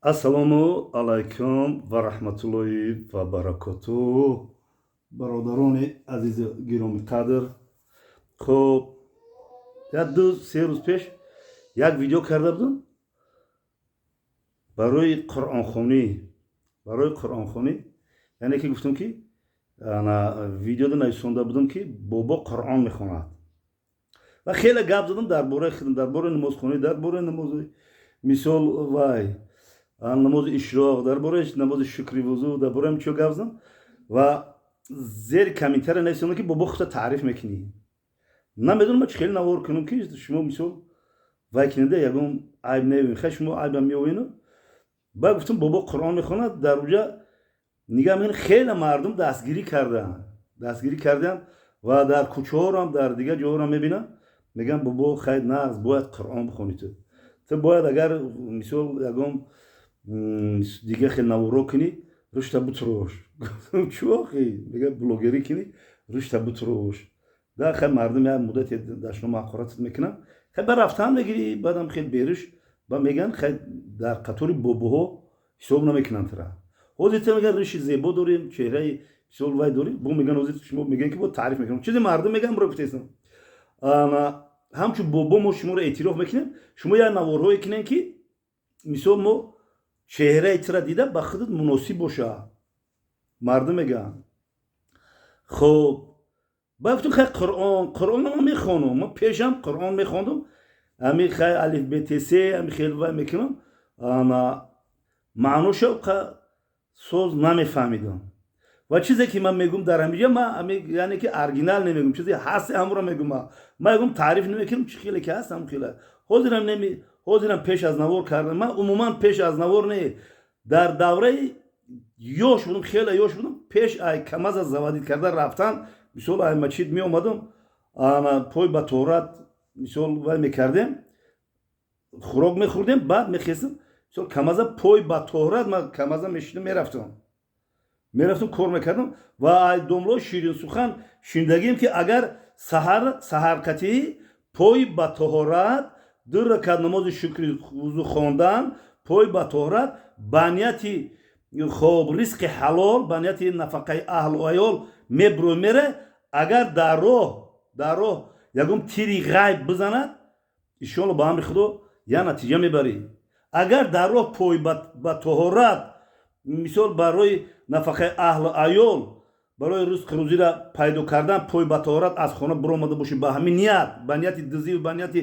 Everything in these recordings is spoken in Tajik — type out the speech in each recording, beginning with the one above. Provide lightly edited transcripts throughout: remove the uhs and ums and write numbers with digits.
Ассалому алайкум ва раҳматуллоҳи ва баракотуҳ, бародарони азизи гиромиқадр. Хуб, як 2-3 рӯз пеш як видео карда будам барои қуръонхонӣ, яъне ки гуфтам, ки видеода нависонда будам, ки бобо Қуръон мехонад, ва хеле гап задам дар бораи хидм, дар бораи намозхонӣ, дар бораи намози, мисол, вай намози ишроқ, дар бораи намози шукри вузӯ, дар бораи чиё гап задам ва зери комментария нависондам, ки бобо, худта таъриф мекунӣ. Намедонам, чӣ хеле навор кунам, ки шумо, мисол, вай кинеда, ягон айб наёвем. Хай, шумо айбам меёвену. Баъд гуфтам, бобо Қуръон мехонад. Дар уҷа нигаҳ мекунам, хеле мардум дастгирӣ карданд ва дар кӯчаҳорам, дар дигар ҷоҳорам мебинам, мегӯям: «Бобо, хай, нағз, бояд Қуръон бихонӣ. Ту бояд, агар, мисол, ягон дига хел наворо кунӣ, рушта бутурош». Чӯ охи? Мега, блогерӣ кунӣ, рушта бутурош да. Хай, мардум як муддате дашнома, ҳақоратат мекунанд, хай, ба рафтан мегирӣ, баъдам хел бериш ба мегӯянд, хай, дар қатори бобоҳо ҳисоб намекунанд тура. Ҳозир ту, мегӯян, риши зебо дорем, чеҳраи, мисол, вай дорӣ. Бо мегӯян, ҳозир шумо мегӯян, ки бо таъриф мекунам, чизе мардум мегӯян, бро гуфтесам. Ҳамчун бобо мо шуморо эътироф мекунем. Шумо як наворҳое кунем, ки, мисол, мо чеҳраи тура дида, ба худат муносиб боша, мардум мегӯянд. Хуб, ба гуфтум, хай, Қуръон ман мехонам. Ман пешам Қуръон мехондум, ами хай, алиф бтс, ами хел вай мекунам, маъноша соз намефаҳмидам. Ва чизе ки ман мегӯм дар ҳамиҷа, ман, яъне ки, оригинал намегӯм, чизе ҳасте, ҳамуро мегӯм. Ман мегӯм, таъриф намекунам, чӣ хеле ки ҳаст, ҳам хеле. Ҳозирам неми, ҳозирам пеш аз навор кардам. Ман умуман пеш аз навор не, дар давраи ёш будам, хеле ёш будам, пеш ай камаза заводить карда рафтан, мисол, ай мачид меомадам, пой ба тоҳорат, мисол, вай мекардем, хӯрок мехӯрдем, баъд мехестем, мисол, камаза, пой ба тоҳорат, ман камаза мешидам, мерафтам, кор мекардам. Ва ай домлои ширинсухан шунидагием, ки агар саҳар саҳарқатӣ пой ба тоҳорат ду ракат намози шукри вузӯ хондан, пой ба тоҳорат, ба нияти, хоб, ризқи ҳалол, ба нияти нафақаи аҳлу аёл мебурӯй, мере, агар дар роҳ ягон тири ғайб бизанад, иншоалло, ба амри Худо, я натиҷа мебарӣ. Агар дар роҳ пой ба тоҳорат, мисол, барои нафақаи аҳлу аёл, барои ризқи рӯзира пайдо кардан пой ба тоҳорат аз хона биромада бошӣ, ба ҳамин ният, ба нияти дизӣ, ба нияти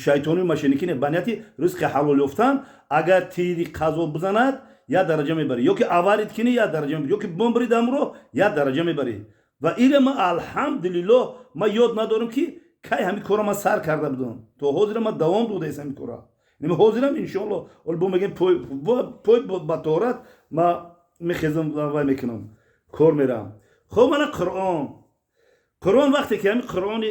шайтонию мошенникӣ не, ба нияти ризқи ҳалол ёфтан, агар тири қазо бизанад, як дараҷа мебарӣ, ё ки аварить кунӣ, як дараҷа мебарӣ, ё ки бомбри дамро, як дараҷа мебарӣ. Ва ира ман, алҳамдулиллоҳ, ман ёд надорам, ки кай ҳамин кора ман сар карда будам, то ҳозира ман давом додаестам ҳамин кора. Ҳозирам, иншоалло, оли бо мегӯем, пой ба тоҳорат ман мехезам, вай мекунам, кор мерам. Хоб, мана Қуръон. Вақте ки ҳамин Қуръони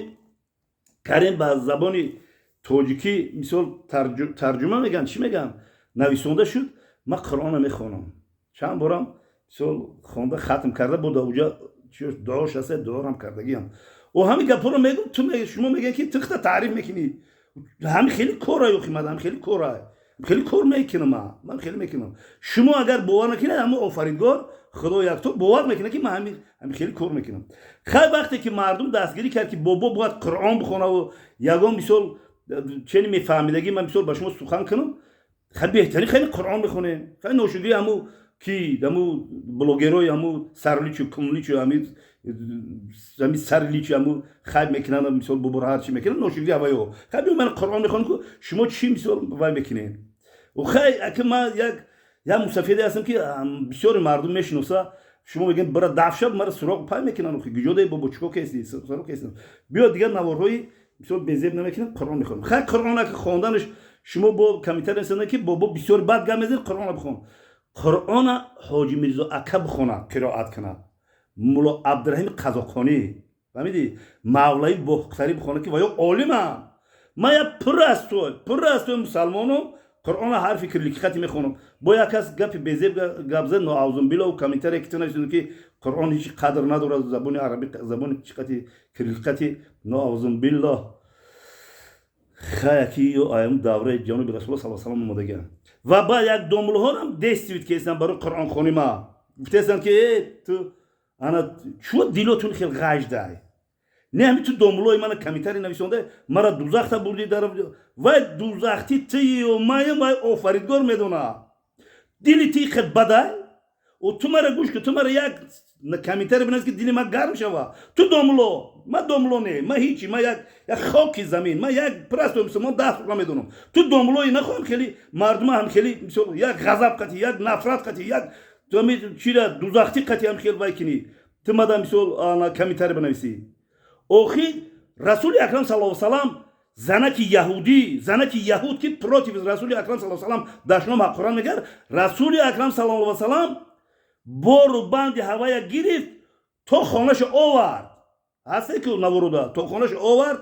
Карим ба забони тоҷикӣ, мисол, тарҷума мегӯянд, чӣ мегӯянд, нависонда шуд, ман Қуръонро мехонам. Чанд борам, мисол, хонда, хатм карда, бо уҷа дуош аст, дуорам кардагиам. О, ҳамин гапҳоро мегӯм, ту, шумо мегӯед, ки тихта таъриф мекунӣ. Ҳамин хеле кора, ёхимад, ҳамин хеле кора, хеле кор мекунам, ман хеле мекунам. Шумо агар бовар накунед, ҳамон офаридгор Худо якто бовар мекунад, ки ман ҳамин хеле кор мекунам. Хай, вақте ки мардум дастгирӣ кард, ки бобо бояд Қуръон бихонаву ягон, мисол, чени мефаҳмидагӣ, ман, мисол, ба шумо сухан кунам, хай, беҳтарин, хеле Қуръон мехонем. Хай, ношукрӣ ҳаму ки ҳаму блогерои, ҳаму сарличу кумличу, ҳами сарличу, ҳаму хайб мекунанд, мисол, боборо ҳарчи мекунанд, ношукрӣ ҳаваё. Хай, биё, ман Қуръон мехонам, ку шумо чӣ, мисол, вай мекунед? Хай, ака, ман як мусафиде ҳастам, ки бисёри мардум мешиноса. Шумо мегӯед, бара дафшаб мара суроғ пай мекунанд: «Гуҷодаи бобо, чико кести, суроғ кести?» Биё, дигар наворҳои, мисол, безеб намекунам, Қуръон мехонам. Хай, Қуръон ака хонданаш, шумо бо комментарий нестанда, ки бобо бисёр бад гап мезанед, Қуръона бихон. Қуръона Ҳоҷи Мирзо ака бихонад, қироат кунад, Мулло Абдураҳими Қазоқонӣ, фаҳмидӣ, Мавлаи Бохтарӣ бихонад, ки ваё олимам. Ман як пурра аз той мусалмонум, Қуръона ҳарфи кириллики хати мехонам. Бо як кас гапи безеб гап зад, ноаузумбилло, комментария ки ту нависонд, ки Қуръон ҳеҷ қадр надорад, забони арабӣ, забони чӣ қати, кириллики хати, ноаузумбилло. Хаяки ё аям давраи ҷаноби Расулулло саллаллоҳу алайҳи васаллам омадагиам. Ва баъд як домулҳорам действует кестан барои қуръонхонӣ. Ма гуфтестанд, ки э ту ана чӯ дилотун хел ғаждай не, ҳами ту домулои мана комментарий нависонда, мара дузахта бурди. Дар вай дузахти тию маям вай офаридгор медона. Дили ти хел бадай. Ту мара гӯш ку, ту мара як комментарий бинавис, ки дили ма гарм шава. Ту домуло, ма домуло не, ма ҳичи, ма як хоки замин, ма як простой мусулмон, 10 сура медонам. Ту домулои, нахоҳам хеле мардума ҳам хеле як ғазаб қати, як нафрат қати, як чира дузахтӣ қати ҳам хел вай кунӣ. Ту мада мисол комментарий бинависӣ. Охир Расули Акрам саллаллоҳу салам занаки яҳудӣ, занаки яҳуд, ки против Расули Акрам саллаллоҳу салам дашном ҳаққуран мекард, Расули Акрам саллаллоҳу салам бору банди ҳавая гирифт, то хонаша овард. Ҳасте ки наворуда то хонаша овард.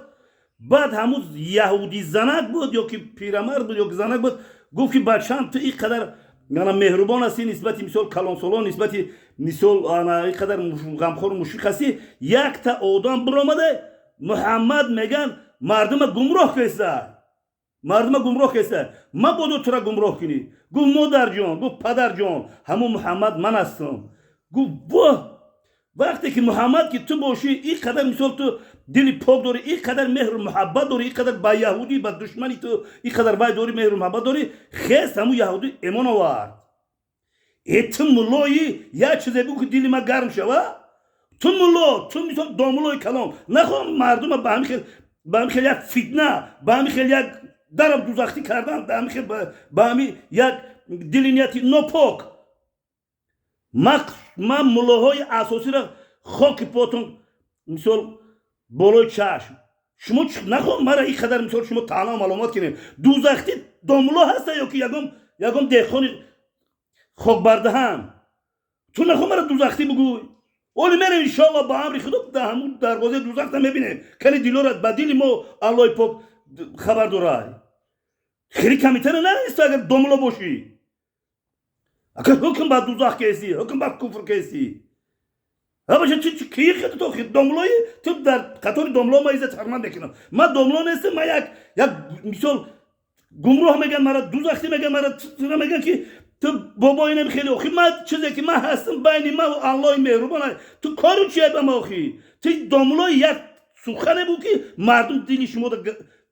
Баъд ҳамун яҳудӣ занак буд ё ки пирамард буд, ё ки занак буд, гуфт, ки бачам, ту ин қадар ана меҳрубон ҳастӣ нисбати мисол калонсолон, нисбати мисол ана ин қадар ғамхору мушфиқ ҳастӣ, якта одам биромада, Муҳаммад меган, мардума гумроҳ кеста, мардума гумроҳ кеста, мабодо тура гумроҳ кунӣ. Гуфт: модарҷон, гуфт, падарҷон, ҳамун Муҳаммад ман ҳастам. Гуфт: воҳ, вақте ки Муҳаммад ки ту бошӣ, ин қадар мисол ту дили пок дорӣ, ин қадар меҳру муҳаббат дорӣ, ин қадар ба яҳудӣ, ба душмани ту ин қадар вай дорӣ, меҳру муҳаббат дорӣ. Хес ҳамун яҳудӣ эмон овард. Э, ту муллои, як чизе бигӯ, ки дили ман гарм шава. Ту мулло, ту мисол домуллои калом, нахоҳам мардума ба ҳамин хел як фитна, ба ҳамин хел як дарам дузахтӣ кардан, ба ҳамин хел, ба ҳамин як дили нияти нопок. Ман муллоҳои асосиро хоки потон, мисол болои чашм. Шумо нахоҳ мара ин қадар мисол шумо таъна маълумот кунем. Дузахтӣ домулло ҳаста ё ки ягон деҳқони хокбардаҳам? Ту нахоҳ мара дузахтӣ бугӯй. Оли мерем, иншоалло, ба амри Худо дар ҳамун дарвозаи дузахта мебинем. Кани дилора ба дили мо Аллоҳи пок хабар дорай. Хеле комментарий нанавист. Агар домулло бошӣ, агар ҳукм ба дузах кесӣ, ҳукм ба куфр кесӣ, абаша ки хел ту домуллои? Ту дар қатори домулло ма иззат ҳурмат мекунам. Ман домулло нестам. Ман як мисол гумроҳ меган мара, дузахтӣ меган мара, тура меган, ки ту бобои нем. Хеле охи ман чизе ки ман ҳастам, байни ман ва Аллоҳи меҳрубон. Ту кору чия ба ма? Охи ту домуллои, як сухане буд, ки мардум дили шумода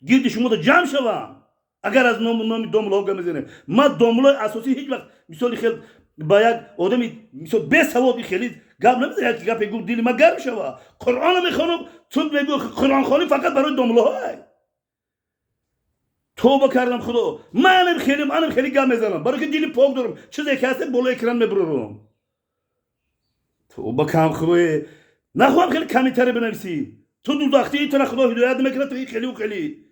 гирди шумода ҷамъ шаванд. Агар аз ному номи домуллоҳо гап мезанем, ман домуллои асосӣ ҳеҷ вақт мисоли хел ба як одами мисол бесаводи хеле гап намезанам. Як гапе гуфт, дили ман гарм шава. Қуръона мехонам, ту мегӯ қуръонхонӣ фақат барои домуллоҳо. Тоба кардам, Худо, манам хеле гап мезанам, барои ки дили пок дорам. Чизе ки ҳаст, болои экран мебурорам. Тоба кам, Худое, нахоҳам хеле комментарий бинависӣ. Ту дузахтии, тура Худо ҳидоят намекунад. Ту хелиу хеле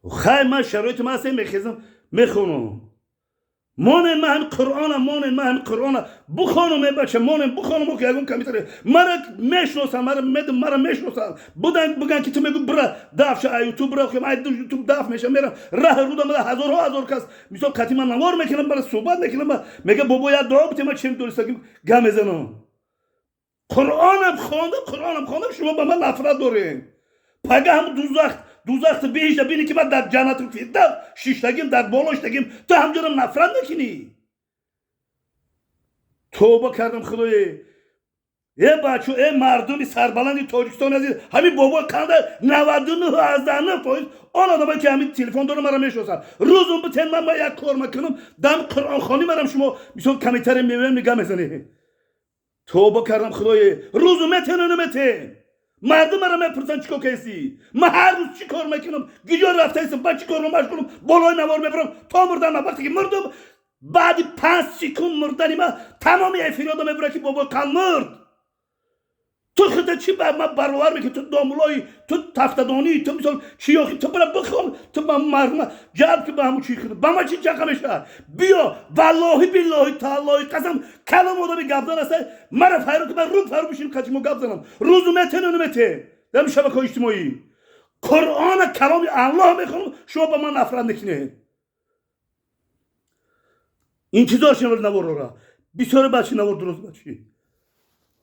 хай, ман шароити ман ҳастем, мехезам, мехонам. Монен, ман ҳами Қуръона монен, ман ҳами Қуръона бухонам. Э бача, монен, бухонам. Ки ягон комментарий мара мешиносам, мара медум, мара мешиносам. Будан буган, ки ту мегӯ бира даф ша, а Ютуб бира, ай Ютуб даф меша, мерам раҳи рудам, ҳазорҳо ҳазор кас мисол қати ман навор мекунам, мара суҳбат мекунам, мега: бобо, як дуо бите. Ман чем донистагим гап мезанам. Қуръонам хондам, Қуръонам хондам, шумо ба ман нафрат дорем. Пага ҳам дузах, дузахти беҳишта бини, ки ман дар ҷаннату фирдавс шиштагим, дар боло шиштагим, ту ҳамҷонам нафрат мекунӣ. Тоба кардам, Худое. Э бачо, э мардуми сарбаланди Тоҷикистони азиз, ҳамин бобои қанда 99,9% он одамое, ки ҳамин телефон дорам, мара мешиносанд. Рӯзум битен, ман ма як кор макунам, дам қуръонхонӣ марам, шумо мисол комментарий мевем, нигаҳ мезанед. Тоба кардам, Худое, рӯзу метену наметен. Мардум мара мепурсанд: чӣ кор кесӣ? Ман ҳар рӯз чӣ кор мекунам, гиҷо рафтаистам, ба чӣ корро машғулам, болои навор мебарам. То мурдан, вақте ки мурдам, баъди 5 секунд мурдани ман тамоми эфирода мебурад, ки бобои қанд мурд. Ту худа чӣ ба ман баровар мекунӣ? Ту домулои, ту тафтадонӣ, ту мисол чӣ? Охи ту бира бихон. Ту ба мардума ҷалб ки ба ҳамун чӣ ба ман чӣ ҷақа мешавад? Биё, валлоҳи, биллоҳи, тааллоҳи қасам, калом одами гапзан аста, мара файро ки ман рӯ фару бишинам, качи мо гап занам. Рӯзу метену наметен дар шабакаҳои иҷтимоӣ. Қуръона, каломи Аллоҳ мехонам, шумо ба ман нафрат мекунед. Интизор шавед наворора. Бисёре бачи навор дуруст бачи.